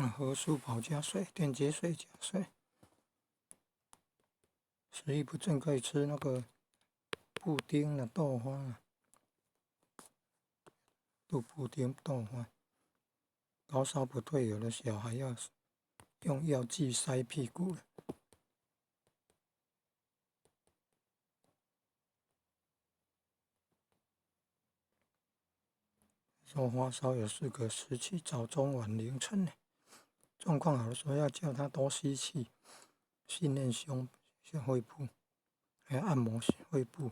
喝舒跑加水，電解水加水。食慾不振可以吃那個布丁的豆花啊，豆布丁豆花。高燒不退，有的小孩要用藥劑塞屁股了。說發燒有四個時期：早、中、晚、凌晨。狀況好的時候要叫他多吸氣，訓練胸、肺部，還要按摩肺部。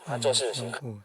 按摩胸部。